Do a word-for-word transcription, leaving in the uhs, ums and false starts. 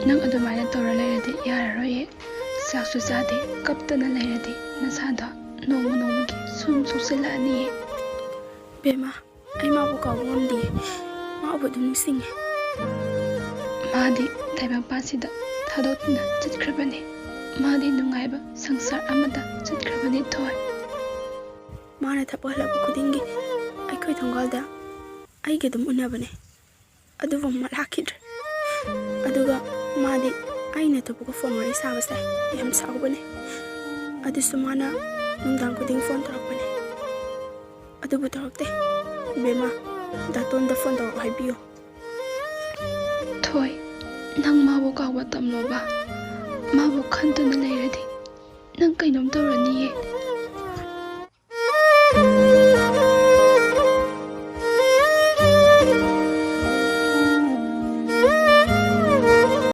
ꯅꯪ ꯑꯗꯨꯃꯥꯏꯅ ꯇꯧꯔ ꯂꯩꯔꯗꯤ ꯌꯥꯔꯔꯣꯏꯌꯦ꯫ ꯆꯥꯛꯁꯨ ꯆꯥꯗꯦ, ꯀꯞꯇꯅ ꯂꯩꯔꯗꯤ ꯅꯁꯥꯗꯣ ꯅꯣꯡꯃ ꯅꯣꯡꯃꯒꯤ ꯁꯨꯝ ꯁꯣꯛꯆꯤꯜꯂꯛꯑꯅꯤꯌꯦ꯫ ꯕꯦꯝꯃ, ꯑꯩ ꯃꯥꯕꯨ ꯀꯥꯎꯕ ꯉꯝꯗꯦ꯫ ꯃꯥꯕꯨ ꯑꯗꯨꯝ ꯅꯤꯡꯁꯤꯡꯉꯦ꯫ ꯃꯥꯗꯤ ꯇꯥꯏꯕꯪꯄꯥꯟꯁꯤꯗ ꯊꯥꯗꯣꯛꯇꯨꯅ ꯆꯠꯈ꯭ꯔꯕꯅꯤ꯫ ꯃꯥꯗꯤ ꯅꯨꯡꯉꯥꯏꯕ ꯁꯪꯁꯥꯔ ꯑꯃꯗ ꯆꯠꯈ꯭ꯔꯕꯅꯤ, ꯊꯣꯏ꯫ ꯃꯥꯅ ꯊꯕꯛ ꯍꯜꯂꯛꯄ ꯈꯨꯗꯤꯡꯒꯤ ꯑꯩꯈꯣꯏ ꯊꯣꯡꯒꯥꯜꯗ ꯑꯩꯒ ꯑꯗꯨꯝ ꯎꯅꯕꯅꯦ꯫ ꯑꯗꯨꯕꯨ ꯃꯥ ꯂꯥꯛꯈꯤꯗ꯭ꯔꯦ꯫ ꯑꯗꯨꯒ ꯃꯥꯗꯤ ꯑꯩꯅ ꯑꯇꯣꯞꯄꯒ ꯐꯣꯟ ꯋꯥꯔꯤ ꯁꯥꯕꯁꯦ ꯌꯥꯝ ꯁꯥꯎꯕꯅꯦ꯫ ꯑꯗꯨꯁꯨ ꯃꯥꯅ ꯅꯨꯡꯗꯥꯡ ꯈꯨꯗꯤꯡ ꯐꯣꯟ ꯇꯧꯔꯛꯄꯅꯦ꯫ ꯑꯗꯨꯕꯨ ꯇꯧꯔꯛꯇꯦ꯫ ꯕꯦꯝꯃ, ꯗꯥꯇꯣꯟꯗ ꯐꯣꯟ ꯇꯧꯔꯛꯑꯣ ꯍꯥꯏꯕꯤꯌꯨ꯫ ꯊꯣꯏ, ꯅꯪ ꯃꯥꯕꯨ ꯀꯥꯎꯕ ꯇꯝꯂꯣꯕ꯫ ꯃꯥꯕꯨ ꯈꯟꯗꯨꯅ ꯂꯩꯔꯗꯤ ꯅꯪ ꯀꯩꯅꯣꯝ ꯇꯧꯔꯅꯤꯌꯦ꯫